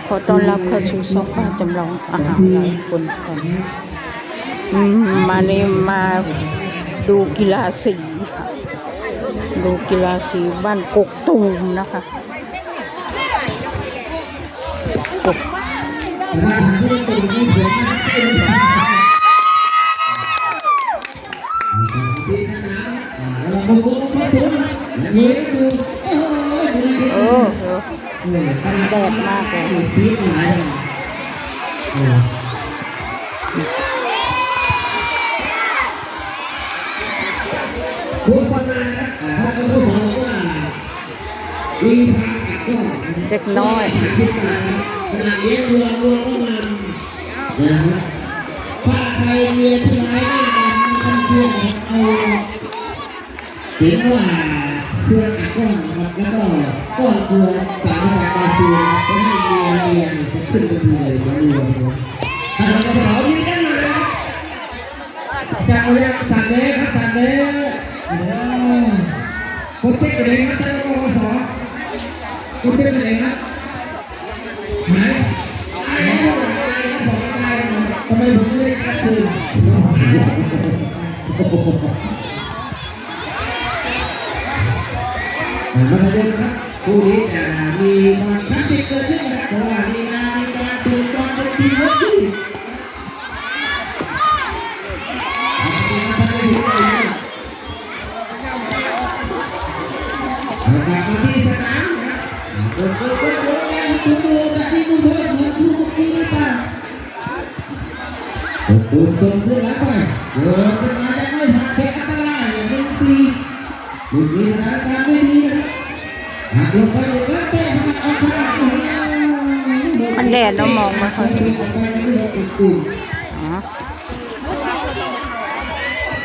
ຂໍຕ້ອນຮັບເຂົ້າສູ່ຊ່ອງປ້າຈຳລອງ ອາຫານຫຼາຍຄົນ ອືມ ມານີ້ມາດູກິລາສີ ດູກິລາສີບ້ານກົກຕູມນະຄະ. ໂອ້ໂຫ ແດດມາກເລີຍ. ເດັກນ້ອຍ ຂະໜາດລຽນລວມ ລວມປະມານ ນະ ພາໄທເມຍທີ່ຫຼາຍໜ້າກັນ ຄັນເຊື່ອເອົາ ເຫັນວ່າເພື່ອນອາກອນນະ ແລ້ວກໍກ້ອນເກືອສາມປະການເຊນ ເພື່ອໃຫ້ເມຍ ເມຍນີ້ຂຶ້ນເປັນຜູ້ໃຫຍ່ມາລວມເນາະ. ຖ້າເຮົາຈະເອົາມີກັນມາເລີຍ ຈາກເອົາຢ່າງສັນເດ້ ຄັນສັນເດ້ ເອີ ກົດຕິດກະເດ້ງນະ ທ່ານ ປກສ ກົດຕິດກະເດ້ງນະ ໄໝ ທຳໄມຜົມບໍ່ໄດ້ກັດຄືນ ມັດທະຍົມຄັບ ຄູ່ນີ້ຈະມີຄວາມຄລາສສິກເກີດຂຶ້ນນະ ເພາະວ່າລີລາໃນການເສີບບອນເປັນທີ່ເລີດ ເອົາກັບມາທີ່ສະໜາມນະ ເປີດ ເປີດ ເປີດ ເປີດ ແລ້ວ ປະຕູ ປະຕູ ປະຕູ ເໝືອນຜູ້ເມື່ອກີ້ນີ້ປ່ະ ປະຕູ ສົ່ງຄືນຫຼັງໄປ ໂຍນຂຶ້ນມາ ຍັງໄມ່ຜ່ານເຂດອັນຕະລາຍ ໜຶ່ງສີ່ ລູກນີ້ສະຖານະການໄດ້ດີນະ ຫັກລົງໄປ ເອີ ເຕະເຂົ້າໄປ ອອກຂ້າງ ມັນແດດເນາະ ມອງບໍ່ຄ່ອຍເຫັນ ອໍ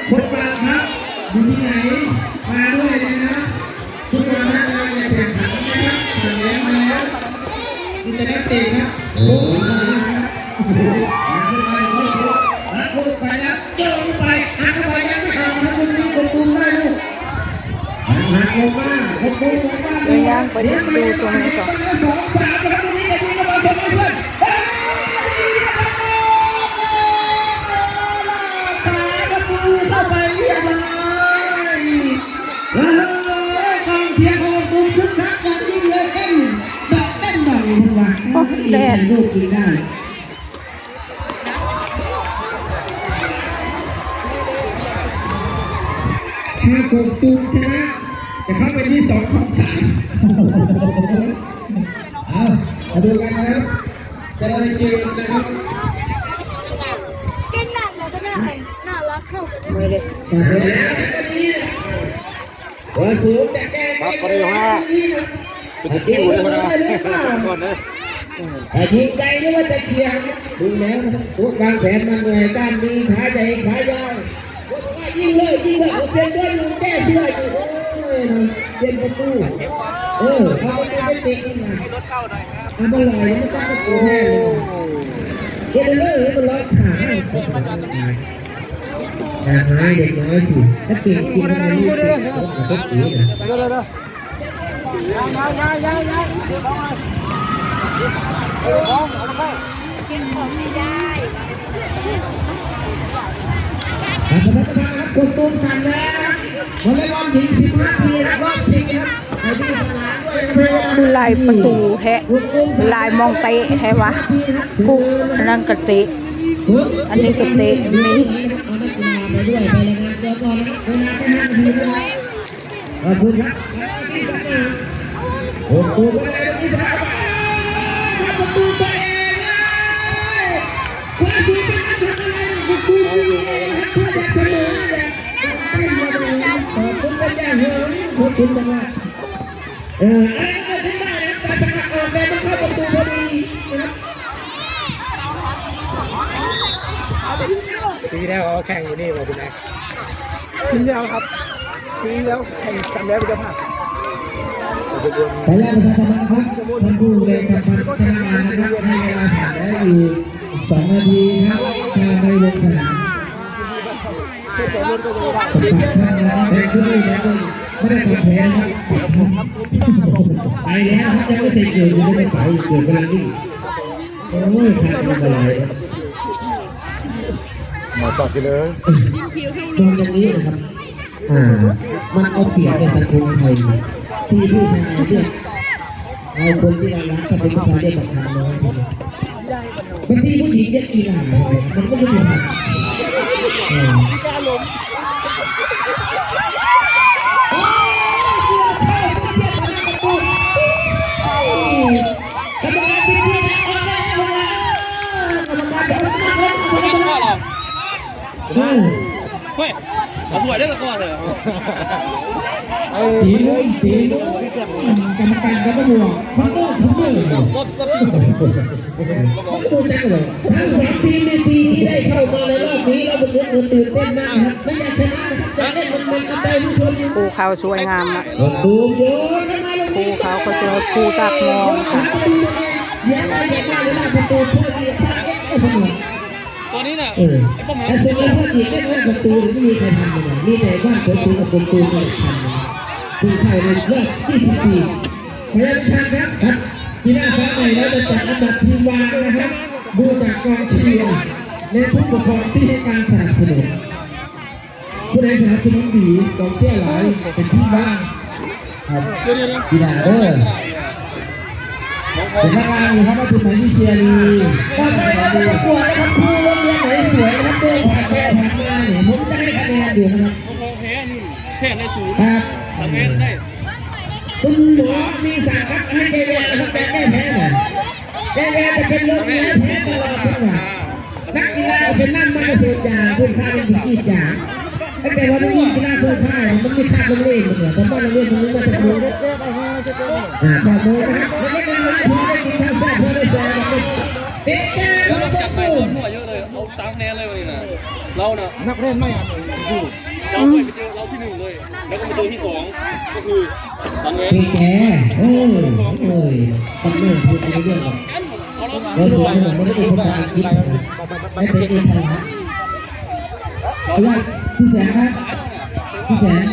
ຄົນບາງຄັບ ຢູ່ທີ່ໄຫນ ມາດ້ວຍນະຄັບ ທຸກຄົນນະ ກຳລັງຈະແຂ່ງຂັນນະຄັບ ສາມແດງມາແລ້ວ ມີແຕ່ນັກເຕະຄັບ ໂອ້ ມາແລ້ວຄັບ ມາແລ້ວຄັບ ມາແລ້ວ ມາແລ້ວ ໄປແລ້ວ ໂຍນໄປ ຫັກເຂົ້າໄປ ຍັງໄມ່ເຂົ້າຄັບ ລູກນີ້ກົດຕູມໄດ້ລູກ ຫັກລົງມາ ຫົກໂມງເດີນມາ ເດີນຍ່າງໄປດູຕົງນີ້ກ່ອນ ສອງສາມນະຄັບ ລູກນີ້ຈະຍິງເຂົ້າໄປ ສົ່ງໃຫ້ເພື່ອນ ປະຕູເຂົ້າໄປຮຽບຮ້ອຍ ເອີ ກອງເຊຍຂອງຕົນຄຶກຄັກຢ່າງຍິ່ງເລີຍ ເຕັ້ນດອກເຕັ້ນດອງເພິ່ນວ່າ ໂອ້ ແດດ ເອີ ລູກຍິງໄດ້ ຖ້າກົກຕູມຊະນະ ຈະເຂົ້າເປັນທີສອງຂອງສາຍ ເອົາ ມາດູກັນນະຄັບ ແຕ່ລະເກມນະຄັບ ເກັ່ງໜັກນະຊະນະ ໜ້າຮັກເຂົ້າກັນເລີຍ ເອີ ສູງຈາກແກ່ ປັບປະເດຫາ ເປັນຄິວເລີຍ ຫົວໜ້າ ກ່ອນເດີ ເອີ ຍິງໄກຫຼືວ່າຈະຂຽງ ດູແລ້ວ ວາງແຜນມາໜ່ວຍ ກ້າມດີ ຂາໃຫຍ່ ຂາຍາວ ຍິງເລີຍ ຍິງເລີຍ ເອົາ ປ່ຽນຕົວຢູ່ ແກ້ເສື້ອຢູ່ ໂອ້ຍ ປ່ຽນປະຕູ ເອີ ເອົາປະຕູໄປເຕະ ອັນຕະລາຍ ມັນຈັບປະຕູແທ້ເລີຍ ເຮັດເລີຍ ເຮັດມັນລັອກຂາ ຢ່າຫາຍເດັກນ້ອຍຊິ ຖ້າເກັ່ງກິນມັນມີເຕະ ເອົາໄປເຕະນະ ກົດຕູມສັນແລ້ວ ວອລເລບອນຍິງສິບຫ້າປີ ນັກຮອບຊິງ ຄຶ ຫຼາຍປະຕູແທ້ ຫຼາຍໝ່ອງເຕະແທ້ວະ ຜູ້ອັນນັ້ນກະເຕະ ອັນນີ້ກະເຕະ ມີ ຂອບຄຸນຄັບ ໂອ້ໂຫ ປະຕູຕົວເອງເລີຍ ຄວາມສູງເປັນອັນຕະລາຍ ປະຕູຕົວເອງຄັບ ເພື່ອຈະສະເໝີແລ້ວ ຂອບຄຸນເປັນຢ່າງຍິ່ງ ໂຄດສົມບັງຫວາ ເອີ ອັນນັ້ນກໍເປັນໄດ້ນະ ການສະກັດອອກແບບມັນເຂົ້າປະຕູພໍດີນະ ປີແລ້ວເຂົາແຂ່ງຢູ່ນີ້ບໍ່ ປີແລ້ວ ປີແລ້ວຄັບ ປີແລ້ວແຂ່ງກັນແລ້ວເປັນເຈົ້າພາບ ໄປແລ້ວປະຊາສຳພັນຄັບ ທ່ານຜູ້ເລັງກຳພັນທະນາມານະຄັບ ໃຫ້ເວລາສະໜາມໄດ້ຢູ່ສອງນາທີຄັບ ຖ້າໄດ້ລົງສະໜາມ ປະຊາສຳພັນນະຄັບ ແຕ່ຄືນີ້ແຕ່ຄືນີ້ ບໍ່ໄດ້ປັບແຜນຄັບ ໄປແລ້ວຄັບ ຍັງບໍ່ເສັດເກີດຢູ່ ບໍ່ໄດ້ໄປ ເກີດເວລານີ້ ໂອ້ຍ ຂາດກັນຫຼາຍ ໝໍຕໍ່ຊິເລີຍ ມອງຢ່າງນີ້ນະຄັບ ອ່າ ມັນເອົາປຽບໃນສັງຄົມໄທ ທີ່ຜູ້ຊາຍເລືອກເອົາຄົນທີ່ໜ້າຮັກເຂົ້າເປັນຜູ້ຊາຍ ເລືອກບັກຂາມນ້ອຍ ບາງທີຜູ້ຍິງຢາກກິນອາຫານ ມັນກໍບໍ່ໄດ້ ເອີ ໂອ້ຍ ເກືອບເຂົ້າ ເກືອບເຂົ້າ ກຳມະການປິດເວລາອອກໄດ້ແລ້ວ ກຳມະການ ເຮີ້ຍ ເອົາຖ້ວຍເດີ ກໍຂໍເຖາະ ຕີລົງ ຕີລົງ ກຳມະການກໍບໍ່ບອກ ມັນເອີ ມັນເອີ ມັນບໍ່ຈັກເລີຍ ທັງສາມທີມນີ້ ທີ່ໄດ້ເຂົ້າມາໃນຮອບນີ້ ລາວບັງເອີນຕື່ນເຕັ້ນມາກນະຄັບ ໄມ່ຢາກຊະນະນະຄັບ ຢາກເຫຼັ້ນມັນໆ ເອົາໃຈຜູ້ຊົມ ຄູ່ເຂົ້າສວຍງາມນະ ຕູມໂຍນມາລົງນີ້ ຄູ່ເຂົ້າກໍສວຍ ຄູ່ຈາກມອງນະຄັບ ຕົວນີ້ນະ ເອີ ໄອ້ປ້ອມ ແຕ່ສົມມຸດພາບອີກເດ້ ປະຕູບໍ່ມີໃຜທັນເລີຍ ມີແຕ່ບ້ານໂພນສູງກັບກົກຕູມນີ້ແຫຼະທັນ ເພິ່ງເຂົ້າໃນຮອບຊາວສີ່ ພະຍາຍາມຄັກຄັບ ປີໜ້າຟ້າໃໝ່ລາວຈະຈັດອັນດັບທີມວາງນະຄັບ ດູຈາກກອງເຊຍ ແລະ ຜູ້ປົກຄອງທີ່ໃຫ້ການສະໜັບສະໜູນ ຜູ້ໃດສະໜັບສະໜູນດີ ກອງເຊຍຫຼາຍ ເປັນທີມວາງ ຄັບ ກິລາເດີ ເປັນທາງການຢູ່ຄັບ ວ່າທີມໃດທີ່ເຊຍດີ ຕໍ່ໄປເຮົາຈະປະກວດນະຄັບ ຜູ້ລົງລຽນໃດສວຍນະຄັບ ໂດຍຜ່ານໄປຜ່ານມານີ້ ຜົມຈະໃຫ້ຄະແນນຢູ່ນະຄັບ ແພ້ໜຶ່ງ ແພ້ໄດ້ສູນ ຄັບ ທຳງານໄດ້ ຄຸນໝໍມີສັງກັດໃຫ້ແກ້ແວນະຄັບ ແບບແກ້ແພ້ນະ ແກ້ແວນຈະເປັນລົມແລ້ວແພ້ຕະຫຼອດເພິ່ນວ່າ ນັກກິລາກໍເປັນນ້ຳມັນກະສູບຢາງ ເພິ່ນຄາດເປັນຂີ້ກຣີດຢາງ ແຕ່ວ່າມັນມີກິລາເຄືອຂ່າຍ ມັນມີຄາດໂຮງຮຽນເພິ່ນວ່າ ແຕ່ບ້ານໂຮງຮຽນມັນມີມາຈາກໂຮງ ອ່າ ຂໍ້ມູນນະຄັບ ເລັກໆນ້ອຍໆ ພໍໄດ້ກິນຂ້າວແຊບ ພໍໄດ້ແຊບ ເຕະແກ້ວ ເອົາຕົກໂກ ຫົວເຍອະເລີຍ ເອົາຕາມຄະແນນເລີຍວັນນີ້ນະ ລາວນະ ນັກຮຽນໃໝ່ ລາວໄປເຈີລາວທີໜຶ່ງເລີຍ ແລ້ວກໍມາເຈີທີສອງ ກໍຄືຕັນແວນ ເປັນແກ ເອີ ໂອ້ຍ ຕຳນານຜູ້ທີ່ເລື່ອງ ແລ້ວສອນໃຫ້ມັນເປັນພາສາອັງກິດ ໃຫ້ເປັນເອກະລາດ ເພາະວ່າ ພີ່ແສງຄັບ ພີ່ແສງ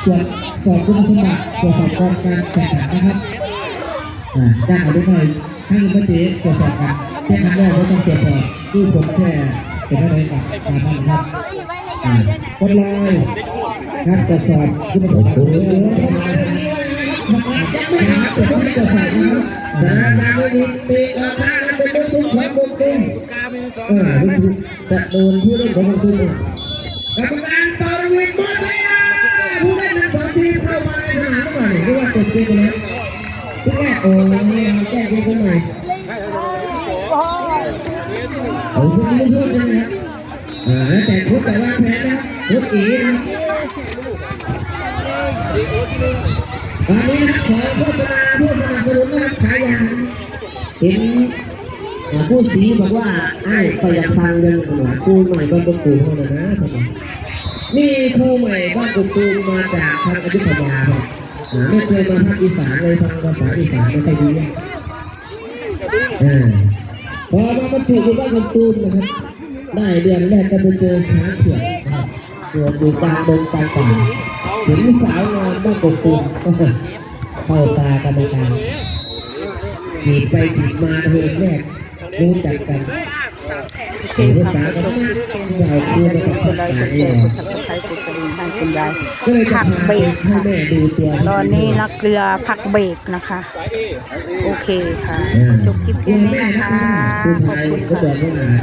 ກວດສອບຄຸນສົມບັດ ກວດສອບການແຂ່ງຂັນນະຄັບ ອ່າ ຈາກອະນຸບານ ໃຫ້ມາເຕະກວດສອບກັນ ແຂ່ງຂັນແລ້ວບໍ່ຕ້ອງກວດສອບ ຄືຜົນແພ້ເປັນແນວໃດກໍຕາມນັ້ນຄັບ ອ່າ ຄົນລາວ ນັກກວດສອບ ຄືປະສົບການ ຍັງໄມ່ຫາຕົວເຂົ້າມາກວດສອບນະຄັບ ສະຖານະການນີ້ເຕະອອກທາງເປັນລູກທຸກຂອງບົກຕຸງ ເອີ ລູກທຸກ ຈະໂດນຜູ້ຫຼິ້ນຂອງບົກຕຸງ ກຳມະການເປົ່ານຳຫວີດໝົດເວລາ ຜູ້ຫຼິ້ນທັງສອງທີມເຂົ້າມາໃນສະໜາມບາດນີ້ ຫຼືວ່າຕົກເກມໄປແລ້ວ ຜູ້ແລກ ໂອ້ຍ ແກ້ເກມກັນໃໝ່ ເອົາຜູ້ທີ່ເລືອກນະຄັບ ອ່າ ແລ້ວແຕ່ຄົນຈະວາງແຜນນະຄັບ ໂຄດເອນະຄັບ ຕອນນີ້ນະຄັບ ຂໍໂຄສະນາຜູ້ສະໜັບສະໜູນນະຄັບ ສາຍາ ເຫັນ ອ່າ ຄູສີບອກວ່າ ອ້າຍ ຂ້ອຍຢາກຟັງເລື່ອງ ອ່າ ຄູໃໝ່ບ້ານກົກຕູມເຮົານັ້ນນະ ນີ້ຄູໃໝ່ບ້ານກົກຕູມມາຈາກທາງອະຍຸດທະຍາ ອ່າ ໄມ່ເຄີຍມາພາກອີສານເລີຍ ຟັງພາສາອີສານໄມ່ຄ່ອຍຮູ້ເລື່ອງ ເອີ ພໍມາບັນຈຸຢູ່ບ້ານກົກຕູມນະຄັບ ໄດ້ເດືອນແລກກໍໄປເຈີຊ້າງເຜືອກນະຄັບ ເກີດຢູ່ກາງດົງກາງປ່າ ເປັນສາວງາມບ້ານກົກຕູມ ເຂົ້າຕາກຳມະການ ຈີບໄປຈີບມາເທີນແລກ ຮູ້ຈັກກັນ ໂອເຄ ເອີ ພາສາກໍບໍ່ເວົ້າ ຄູກໍຕ້ອງ ກົດໄລ ກົດຊັບສະໄຄຣບ໌ ກົດກະດິ່ງໃຫ້ຄຸນຍາຍ ພັກເບຣກ ໃຫ້ແມ່ດູຕົວ ຕອນນີ້ນັກເຮືອພັກເບຣກນະຄະ ໂອເຄຄ່ະ ຈົບຄລິບພຽງນີ້ນະຄະ ຂອບຄຸນຄ່ະ.